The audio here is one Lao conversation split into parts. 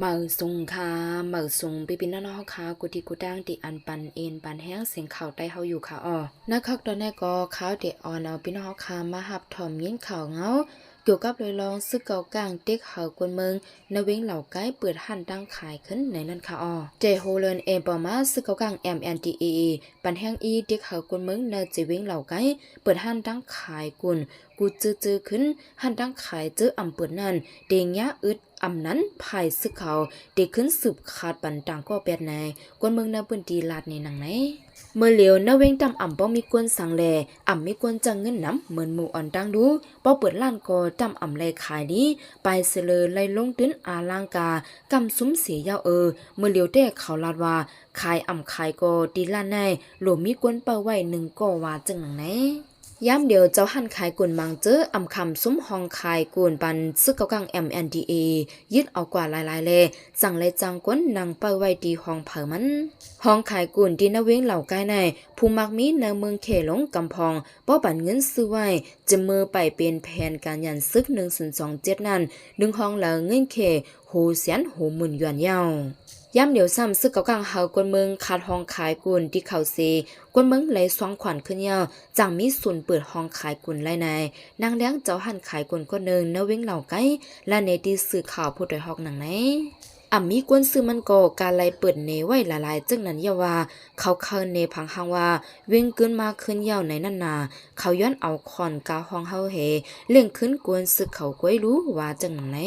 ມາເອີ ສູງຄ່ະ ມາເອີ ສູງພີ່ໆນ້ອງໆເຮົາຄ່ະ ກູ່ທີ່ກູ່ຕ່າງທີ່ອັນປັນເອັນປັນແຮງສຽງຂ່າວໃຕ້ເຮົາຢູ່ຄ່ະ. ອໍ ໃນຄັກຕອນນີ້ກໍຂ່າວທີ່ອອນເອົາພີ່ນ້ອງເຮົາຄ່ະມາຮັບຊົມຍິນຂ່າວເງົາ ກ່ຽວກັບເລື່ອງລາວ ຊຶກເກົາກາງເຕັກເອົາຄົນເມືອງ ໃນເວງເຫຼົ່າໄກ ເປີດຮ້ານຕັ້ງຂາຍຂຶ້ນໃນນັ້ນຄ່ະ. ອໍ ແຕ່ຫົວເດືອນເອໂປມາ ຊຶກເກົາກາງ MNDAA ບັນແຮງອີເຕັກເອົາຄົນເມືອງ ໃນເຈເວງເຫຼົ່າໄກ ເປີດຮ້ານຕັ້ງຂາຍກຸນ ກູເຈີເຈີຂຶ້ນ. ຮ້ານຕັ້ງຂາຍເຈີອຳເປີດນັ້ນ ເຕຍະອຶດອຳນັ້ນ ຝ່າຍຊຶກເຂົາເຕຍຂຶ້ນສືບຂາດປັນຕ່າງກໍແປດໃນ ຄົນເມືອງໃນພື້ນທີ່ລາດໃນໜັງໃນ. ເມື່ອຫຼຽວໃນເວງຕ່ຳອຳບໍ່ມີກົນສັງແລ ອຳມີກົນຈາກເງິນນຳ ເໝືອນໝູ່ອອນຕ່າງດູ ບໍ່ເປີດຮ້ານກໍຕ່ຳອຳໄລຂາຍດີ ປາຍສະເລີໄລລົງທຶນອາລັງກາ ກຳຊຸມເສຍຍາວເອີ. ເມື່ອຫຼຽວແຕ່ເຂົາລາດວ່າ ຂາຍອຳຂາຍກໍທີ່ລາດໃນ ໂລມີກົນເປົ່າໄວ້ໜຶ່ງກໍວ່າຈັ່ງໜັງໃນ. ຍາມດຽວເຈົ້າຮ້ານຂາຍກຸນມັງເຈີ ອຳຄຳຊຸມຫ້ອງຂາຍກຸນ ປັນຊຶກເກົາກາງ MNDAA ຍຶດເອົາກວ່າຫຼາຍໆແລ ຈັ່ງໄດ້ຈ້າງຄົນນັ່ງເປົ່າໄວ້ທີ່ຫ້ອງເຜີມັນ. ຫ້ອງຂາຍກຸນທີ່ໃນເວງເຫຼົ່າໄກໃນ ຜູ້ມັກມີໃນເມືອງເຂດຫຼວງກຳພອງ ບໍ່ປັນເງິນຊື້ໄວ້ ຈະເມີໄປເປັນແຜນການຢັນຊຶກໜຶ່ງສູນສອງເຈັດນັ້ນ ໜຶ່ງຫ້ອງລະເງິນເຂດ ໂຫແສນໂຫໝື່ນຢວນຍາວ. ຍາມດຽວຊ້ຳ ຊຶກເກົາກາງເຮົາກົນເມືອງ ຂາດຫ້ອງຂາຍກຸນທີ່ເຂົາເສ ກົນເມືອງໄລຊອງຂວັນຂຶ້ນຍາວ ຈັ່ງມີສູນເປີດຫ້ອງຂາຍກຸນໄລໃນ. ນາງແລງເຈົ້າຮ້ານຂາຍກຸນຄົນໜຶ່ງໃນເວງເຫຼົ່າໄກ ລະໃນທີ່ສື່ຂ່າວຜູ້ໂດຍຮອກໜັງໃນ ອຳມີກົນຊື້ມັນກໍກາໄລເປີດເນໄວ້ຫຼາຍໆ ຈຶ່ງນັ້ນຍາວວ່າ ເຂົາເຄີຍເນພັງຮັງວ່າ ເວງກືນມາຂຶ້ນຍາວໃນນັ້ນນາ ເຂົາຍ້ອນເອົາຂອນກາຫ້ອງເຮົາເຮ ເລັ່ງຂຶ້ນກົນຊຶກເຂົາກ້ວຍລູວ່າຈັ່ງນັ້ນໃນ.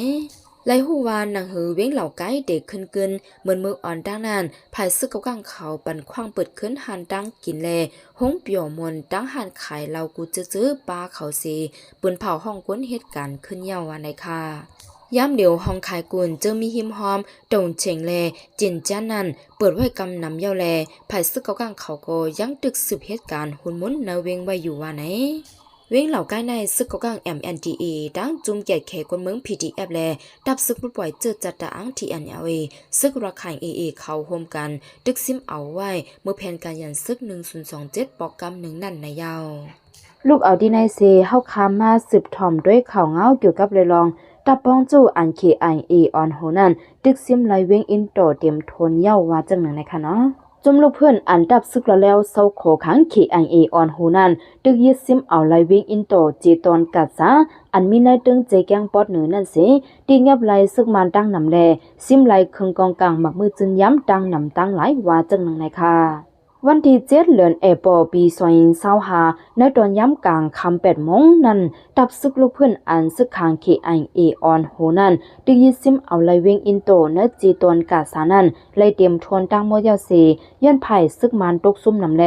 ໄລຮູ້ວ່າໜັງຫືເວງເຫຼົ່າໄກເດຂຶ້ນກຶນ ເໝືອນມື້ອອນຕາງນັ້ນ ຝ່າຍຊຶກເກົາກາງເຂົາປັນຂວ້າງເປີດຂຶ້ນຮ້ານຕັ້ງກິນແລ ໂຮງປຽວມວນຕັ້ງຮ້ານຂາຍເຫຼົ້າກູເຈືອໆ ປາເຂົາເສ ປືນເຜົາຫ້ອງກົນເຮັດການຂຶ້ນຍາວວ່າໃນຄ່າ. ຍາມດຽວຫ້ອງຂາຍກຸນເຈີມີຮິມຫ້ອມ ຕົງເຈງແລ ຈິນຈານນັ້ນ ເປີດໄວ້ກຳນຳຍາວແລ ຝ່າຍຊຶກເກົາກາງເຂົາກໍຍັງຕຶກສືບເຮັດການຮຸນມຸນໃນເວງໄວ້ຢູ່ວ່າໃນ. ເວງເຫຼົ່າໄກໃນ ຊຶກເກົາກາງ MNDAA ຕັ້ງຈຸ້ມກຽດແຂກົນເມືອງ PDF ແລ ຕັບຊຶກປົດປ່ອຍເຈີດຈັດຕະອາງ TNLA ຊຶກລັກໄຂ່ AA ເຂົາໂຮມກັນຕຶກຊິມເອົາໄວ້ ເມື່ອແຜນການຢັນຊຶກໜຶ່ງສູນສອງເຈັດ ປອກກຳໜຶ່ງນັ້ນໃນຍາວ. ລູກເອົາທີ່ໃນເຊ ເຮົາຄາມມາສືບຖ່ອມດ້ວຍຂ່າວເງົາກ່ຽວກັບເລື່ອງລາວ ຕັບປ້ອງຈູ້ອັນ KIA ອອນໂຮນັ້ນ ຕຶກຊິມໄລເວງອິນໂຕເຕັມທົນຍາວວ່າຈັ່ງໜຶ່ງໃນຂະນະ. ຈຸ້ມລູກເພື່ອນອັນຕັບຊຶກລາວແລ້ວເຊົາຂໍຂັງ KIA ອອນໂຮນັ້ນ ຕຶກຍຶດຊິມເອົາໄລເວງອິນໂຕ ເຈຕອນກາຊາ ອັນມີໃນເຕີງເຈແກ້ງປອດເໜີນັ້ນເສ ຕີງຽບໄລຊຶກມານຕັ້ງນຳແລ ຊິມໄລເຄື່ອງກອງກາງໝາກມືຈືນຢາມຕັ້ງນຳຕັ້ງຫຼາຍວ່າຈັ່ງໜຶ່ງໃນຄ່າ. ວັນທີເຈັດ ເດືອນເອໂປ ປີສອງພັນຊາວຫ້າ ໃນຕອນຍາມກາງຄ່ຳແປດໂມງນັ້ນ ຕັບຊຶກລູກເພື່ອນອັນຊຶກຂັງ KIA ອອນໂຮນັ້ນ ຕຶກຍຶດຊິມເອົາໄລເວງອິນໂຕ ໃນເຈຕອນກາຊານັ້ນ ໄລເຕັມທົນທັງໝົດຍາວເສ ຍ້ອນຝ່າຍຊຶກມານຕົກຊຸມນຳແລ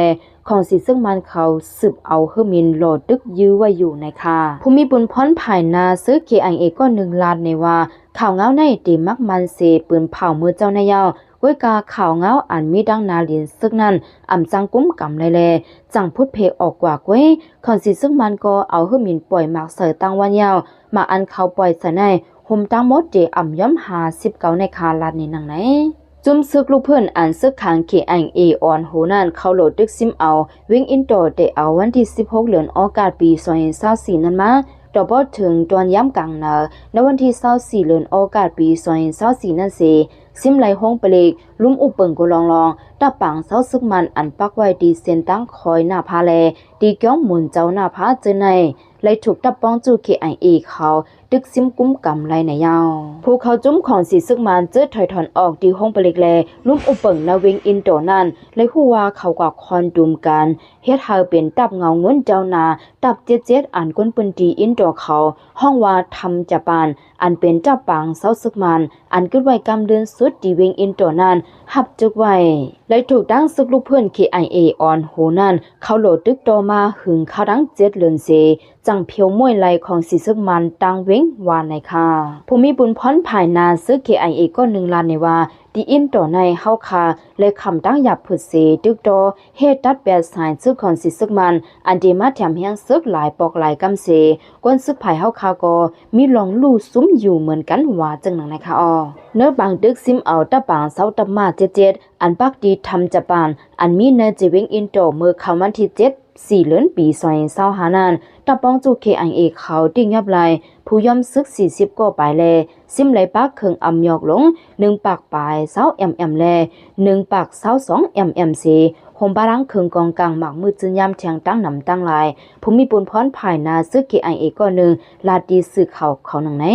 ຂອງສີຊຶກມານເຂົາສືບເອົາເຮີມິນລໍຕຶກຢື້ໄວ້ຢູ່ໃນຄ່າ. ຜູ້ມີບຸນພອນພາຍໜ້າຊຶກ KIA ກ້ອນໜຶ່ງລາດໃນວ່າ ຂ່າວເງົາໃນເຕມັກມັນເສ ປືນເຜົາມື້ເຈົ້າໃນຍາວ ກ້ວຍກາຂ່າວເງົາອັນມີດັ່ງໜ້າຫຼິ້ນຊຶກນັ້ນ ອຳຈັ່ງກຸມກຳໄລແລ ຈັ່ງພຸດເພອອກກວ່າກ້ວຍ ຂອງສີຊຶກມັນກໍເອົາເຮີມິນປ່ອຍໝາກໃສ່ຕັ້ງວັນຍາວ ໝາກອັນເຂົາປ່ອຍໃສ່ໃນ ໂຮມທັງໝົດເຕອຳຍ່ອມຫ້າສິບເກົ້າໃນຄ່າລາດໃນໜັງໃນ. ຈຸ້ມຊຶກລູກເພື່ອນອັນຊຶກຂັງ KIA ອອນໂຮນັ້ນ ເຂົາໂຫຼຕຶກຊິມເອົາເວງອິນໂຕ ແຕ່ເອົາວັນທີສິບຫົກ ເດືອນອອກາດ ປີສອງພັນຊາວສີ່ນັ້ນມາ ຕໍ່ເພາະເຖິງຕອນຍາມກາງນາ ໃນວັນທີຊາວສີ່ ເດືອນອອກາດ ປີສອງພັນຊາວສີ່ນັ້ນເສ ຊິມໄລໂຮງປະລິກ ລຸ່ມອຸເປິງໂກລອງລອງ ຕາປາງຊາວຊຶກມັນອັນປັກໄວ້ທີ່ເສັ້ນທາງຄອຍໜ້າຜາແລ ທີ່ກ້ອງໝູນເຈົ້າໜ້າຜາເຈີໃນ ໄລຖືກຕັບປ້ອງຈູ້ KIA ເຂົາຕຶກຊິມກຸມກຳໄລໃນຍາວ. ຜູ້ເຂົ້າຈຸ້ມຂອງສີຊຶກມານເຈີຖອຍຖອນອອກທີ່ໂຮງປະລິກແລ ລຸ່ມອຸເປິງໃນເວງອິນໂຕນັ້ນ ໄລຮູ້ວ່າເຂົາກະຄອນດຸມກັນ ເຮັດໃຫ້ເປັນຕັບເງົາງຸນເຈົ້າໜ້າ ຕັບເຈັດເຈັດ ອັນຄົນພື້ນທີ່ອິນໂຕເຂົາ ຮ້ອງວ່າທຳຈະປານ ອັນເປັນຕາປາງຊາວຊຶກມານ ອັນກຶດໄວ້ກຳເດີນສຸດທີ່ເວງອິນໂຕນັ້ນ ຮັບຈຶກໄວ້ ໄລຖືກຕັ້ງຊຶກລູກເພື່ອນ KIA ອອນໂຮນັ້ນ ເຂົາໂຫຼຕຶກຕໍ່ມາຫຶງຄາວດັງເຈັດເດືອນເສ ຈັ່ງຜຽວມ້ວຍໄລຂອງສີຊຶກມານຕັ້ງເວງວ່າໃນຄ່າ. ຜູ້ມີບຸນພອນພາຍໜ້າຊຶກ KIA ກ້ອນໜຶ່ງລາດໃນວ່າ ທີ່ອິນໂຕໃນເຮົາຄາ ແລະ ຄຳຕັ້ງຢາບຜຶດເສ ຕຶກຕໍ່ ເຮັດຕັດແປດສາຍຊຶກຂອງສີຊຶກມັນ ອັນທີ່ມາແຖມແຮງຊຶກຫຼາຍປອກຫຼາຍກຳເສ ກ້ອນຊຶກຝ່າຍເຮົາຄາກໍມີລອງຫຼູ່ຊຸມຢູ່ເໝືອນກັນວ່າຈັ່ງໜັງໃນຄ່າ. ອໍ ເນີບາງຕຶກຊິມເອົາຕາປາງຊາວຕັບມາເຈັດເຈັດ ອັນປັກທີ່ທຳຈະປານ ອັນມີໃນເຈເວງອິນໂຕ ເມື່ອຄ່ຳວັນທີເຈັດ ສີ່ ເດືອນ ປີ ສອງພັນຊາວຫ້າ ນັ້ນ ທາງປ້ອງຈຸ ເຄໄອເອ ເຂົາຕິກຍັບໄລ່ຜູ້ຮ່ວມສຶກ ສີ່ສິບ ກວ່າປາຍ ແລະ ຊິມໄລ່ປາກເຄື່ອງອຳຍອກລົງ ໜຶ່ງ ປາກປາຍ ຊາວ ເອັມເອັມ ແລະ ໜຶ່ງ ປາກ ຊາວສອງ ເອັມເອັມ ເສ ໂຮມປະລັງເຄື່ອງກອງກາງ ໝາກມືດຈືນຍາມ ແທງຕັ້ງນຳຕັ້ງຫຼາຍ. ຜູ້ມີບຸນພອນພາຍໜ້າສຶກ ເຄໄອເອ ກວ່າໜຶ່ງ ລາດທີ່ສື່ຂ່າວເຂົາໜັງໃນ